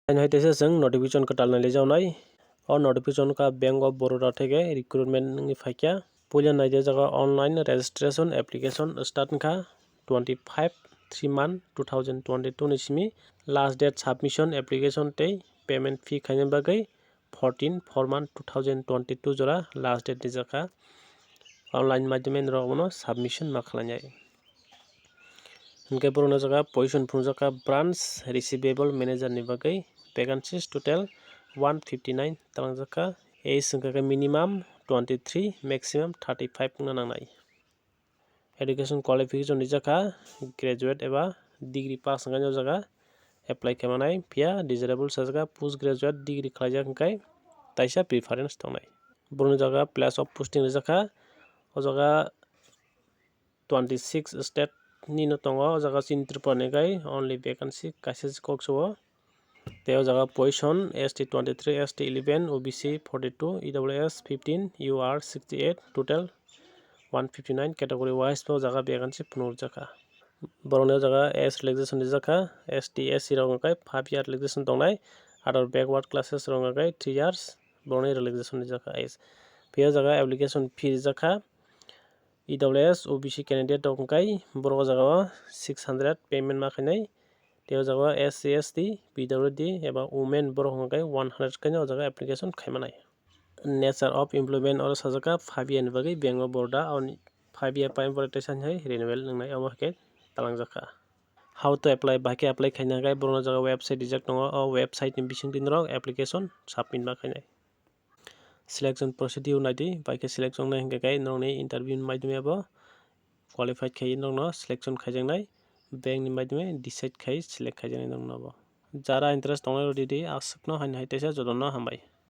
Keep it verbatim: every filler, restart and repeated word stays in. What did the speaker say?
Haino hai teisa chwng notification kwtal nai lijaunai. O notification ka Bank of Baroda theke recruitment wngwi phaikha. Puila naidi jaga online registration application start wngkha twenty five three month two thousand twenty two ni simi. Last date submission application tei payment fee khaina bagwi fourteen four month two thousand twenty two jora last date rijakha. Online madhyome norok bono submission ma khlainai. Hwnkhe borokno jaga position phunukjakha branch receivable manager ni bagwi. Vacancies total one fifty nine talangjakha. Age hwnkhe minimum twenty three, maximum thirty five wngna nangnai. Education qualification rijakha graduate eba degree pass wngkha o jaga apply khaimani, phiya desirable sajagha post graduate degree khlaijak hwnkhe taisa preference tongnai. Borokni jaga place of posting rijakha o jaga twenty six state ni no tongo, o jaga chini Tripura ni gai only vacancy kaisa se kok se o. Tei o jaga position S T twenty three, S T eleven, O B C forty two, E W S fifteen, U R sixty eight, total one fifty nine, category wise bo o jaga vacancy phunukjakha. Borokni o jaga age relaxation rijakha, S T, S C rok hwnkhe five year relaxation tongnai, other backward classes rok hwnkhe three years borokni relaxation rijakha age. Phiya o jaga application fee rijakha, E W S, O B C candidate rok hwnkhe borok o jaga o six hundred payment ma khainai. Tei o jaga o S C, S T, P W D eba women borok hwnkhe one hundred khaina o jaga application khaimanai. Nature of employment oro sajak kha five year ni bagwi Bank of Baroda, oni five year payam pore teisa hai renewal wngnai, omo hai khe talangjak kha. How to apply, bahai khe apply khaina hwnkhe borokno jaga website rijak tongo, o website ni bisingtwi norok application submit ma khainai. Selection procedure naidi, bahai khe selection wngnai hwnkhe khe norokni interview ni maidhyame bo qualified khai norokno selection khaijaknai, bank ni maidhyame decide khai select khaijaknai norokno bo. Jara interest tongnai rok ridi, aswkno haino hai teisa jotono hambai.